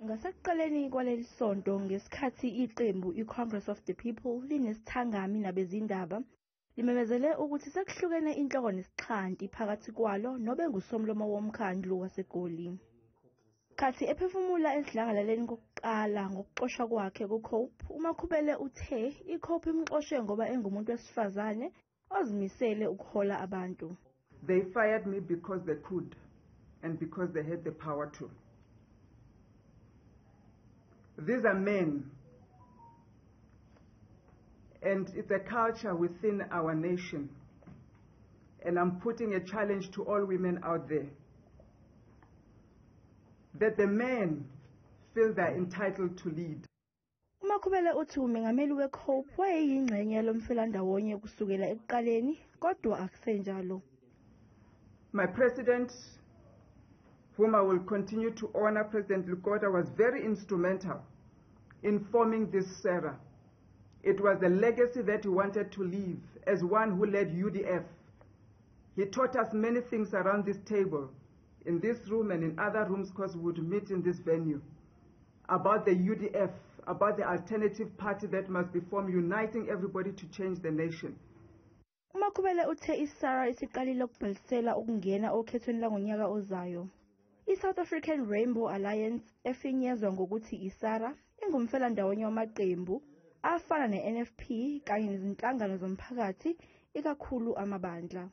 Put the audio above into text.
Ngasekuqaleni kwaleli sonto, ngesikhathi iqembu i-Congress of the People linesithangami nabezindaba, limemezele ukuthi sekuhlukene inhloko nesixhanti phakathi kwalo nobengusomlomo womkhandlu waseGoli. Khathi ephefumula esidlangalaleni kokuqala ngokuxoshwa kwakhe ku-COPE, uMakhubele uthe i-COPE imxoshe ngoba engumuntu wesifazane ozimisele ukuhola abantu. They fired me because they could and because they had the power to. These are men, and it's a culture within our nation. And I'm putting a challenge to all women out there that the men feel they're entitled to lead. UMakhubele uthi umengameli we-COPE wayeyingxenye yalomfelandawonye kusukela ekuqaleni, kodwa akusenjalo. My president, whom I will continue to honor, President Lekota, was very instrumental in forming this SARA. It was the legacy that he wanted to leave as one who led UDF. He taught us many things around this table, in this room and in other rooms, because we would meet in this venue, about the UDF, about the alternative party that must be formed, uniting everybody to change the nation. UMakhubele uthe iSARA isiqalile ukubhalisela ukungena okhethweni langonyaka ozayo. I-South African Rainbow Alliance, efinyezwa ngokuthi iSARA, ingumfelandawonye wamaqembu afana ne-NFP kanye nezinhlangano zomphakathi, ikakhulu amabandla.